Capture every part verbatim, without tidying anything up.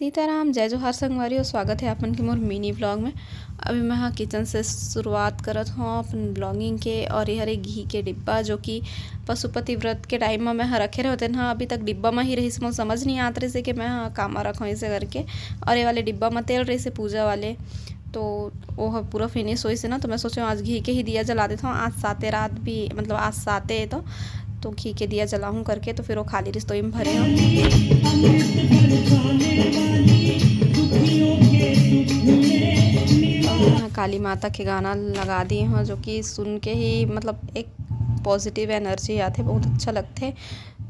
सीताराम, जय जोहार संगवारी, और स्वागत है आपन के मोर मिनी व्लॉग में। अभी मैं हा किचन से शुरुआत करत हूँ अपन ब्लॉगिंग के। और ये हरे घी के डिब्बा, जो कि पशुपति व्रत के टाइम में मैं हा रखे रहते ना, अभी तक डिब्बा में ही रहिस, मोर समझ नहीं आत रहिस कि मैं हा कामा रखूँ इसे करके। और ये वाले डिब्बा में तेल रहिस पूजा वाले, तो वो ह पूरा फिनिश होइस ना, तो मैं सोचे आज घी के ही दिया जला देता हूँ। आज साते रात भी, मतलब आज साते है तो, तो घी के दिया जलाऊँ करके, तो फिर वो खाली रसोई में भरे हूँ। यहाँ काली माता के गाना लगा दिए हूँ, जो कि सुन के ही मतलब एक पॉजिटिव एनर्जी आथे, बहुत अच्छा लगथे।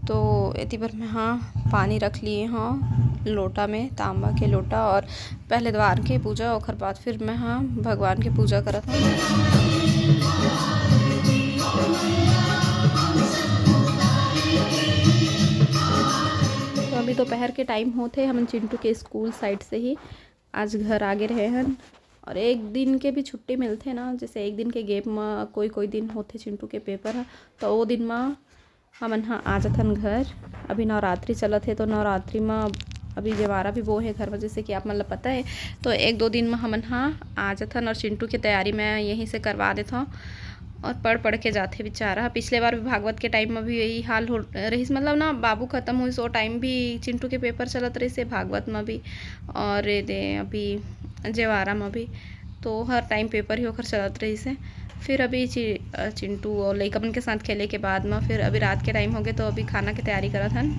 तो एती बर मैं हा पानी रख लिए हूँ लोटा में, तांबा के लोटा, और पहले द्वार के पूजा, ओकर बाद फिर मैं हा भगवान के पूजा करत हूँ। तो अभी दोपहर के टाइम होथे, हमन चिंटू के स्कूल साइड से ही आज घर आगे रहे हन। और एक दिन के भी छुट्टी मिलथे ना, जैसे एक दिन के गैप म कोई कोई दिन होथे चिंटू के पेपर ह, तो वो दिन म हमन ह आ जथन घर। अभी नवरात्रि चलत हे, तो नवरात्रि म अभी जेवारा भी बो हे घर म, जैसे कि आप मन ल पता है। तो एक दो दिन म हमन ह आ जथन और चिंटू के तैयारी मैं यहीं से करवा देथव। और पढ़ पढ़ के जाथे बेचारा। पिछले बार भी भागवत के टाइम म भी यही हाल हो रहिस, मतलब ना बाबू खत्म होइस, ओ टाइम भी चिंटू के पेपर चलत रहिस हे भागवत म भी, और ये दे अभी जेवारा म भी, तो हर टाइम पेपर ही ओकर चलत रहिस हे। फिर अभी चि-, अ, चिंटू और लइका मन के साथ खेले के बाद म फिर अभी रात के टाइम हो गए, तो अभी खाना के तैयारी करत हन।